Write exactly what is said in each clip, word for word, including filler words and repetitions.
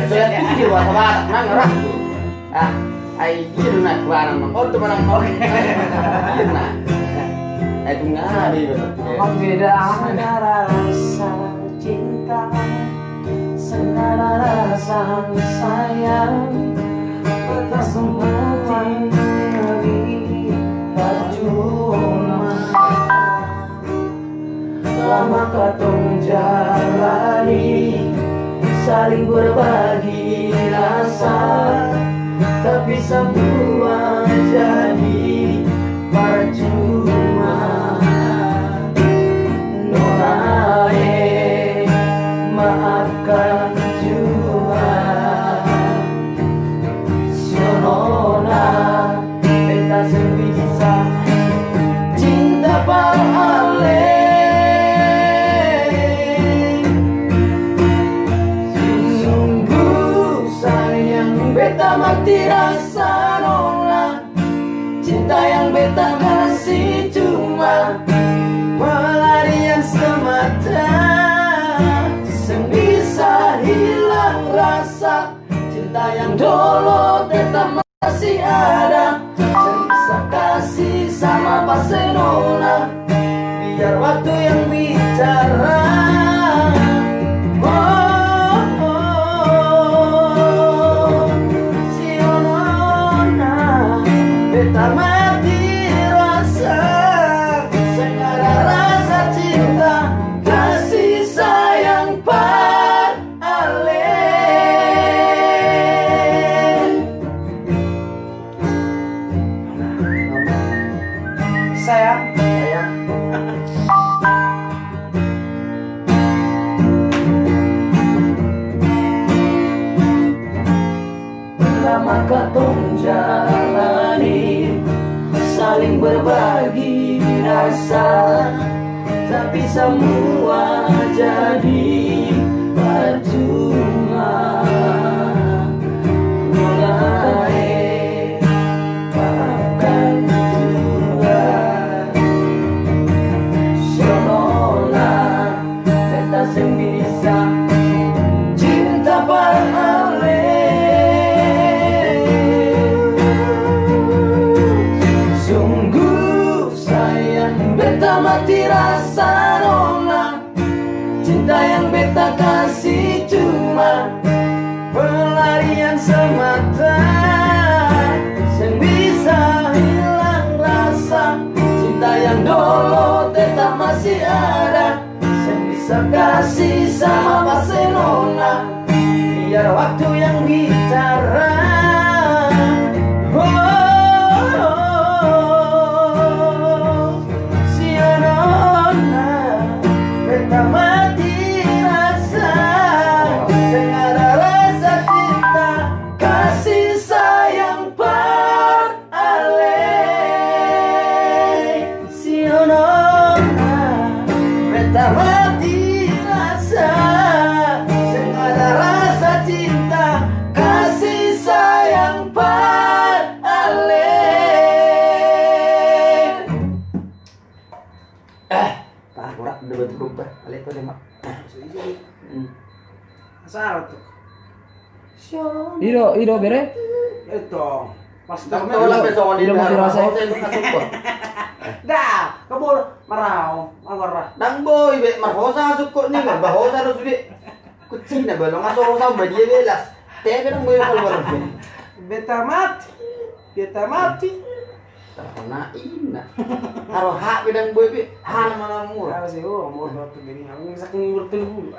Saya pikir bahasa Batak, nang orang tu. Ah, ai dia na kuanang nang. Oh, tu manang. Oke. Dia na. Ai tu ngari betul. Abang beda. Seng ada rasa cinta, seng ada rasa sayang, beta semua ini percuma. Lama katong jalani, saling berbagi rasa, tapi samua jadi parcuma. Nona e, maafkan jua. Sio nona, beta seng bisa cinta pa ale. Sungguh sayang beta mati rasa nona. Cinta yang beta kasi cuma pelarian semata. Seng bisa hilang rasa cinta yang dolo tetap masih ada. Seng bisa kasi sama pa se nona, biar waktu yang bicara. Oh, oh, oh. Sio nona, beta mati rasa. Seng ada rasa cinta, kasih sayang pa ale. Sayang, sayang. Lama katong jalani, saling berbagi rasa, tapi samua jadi parcuma. Mulai maafkan jua. Sio nona, beta seng bisa cinta pa ale. Sungguh sayang beta mati rasa nona. Cinta yang beta kasi cuma pelarian semata. Seng bisa hilang rasa cinta yang dolo tetap masih ada. Seng bisa kasi sama pa se nona, biar waktu yang bicara. Oh, sio nona, beta mati rasa. Seng ada rasa cinta, kasih sayang pa ale. Sio nona, beta mati rasa. Seng ada rasa cinta, kasih sayang pa ale. Eh, tak, tak, udah betul, Pak. Ale tuh deh, Mak. Hmm. Asal tuh. Ido, Ido, bere? Itu. Pas tau tolak betul, Ido mati rasa. Dah, kabur, marau, marah. Dang boy, be, marhosa suko ni, marbahosa tu sudah. Kucing na balong, aso hosa sama dia belas. Tebe dang boy keluar. Beta mati, beta mati. Tarpana ina. Taro hak bedang boy pe, hana mana murah. Harus ibu, umur dua puluh gini, aku bisa umur tujuh puluh.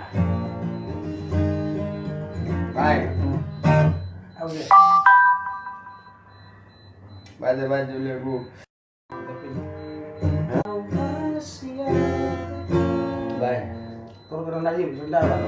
Baik. Oke. Baca baju lagu. Baik. Turun ke rendah aja, bisa rendah lah.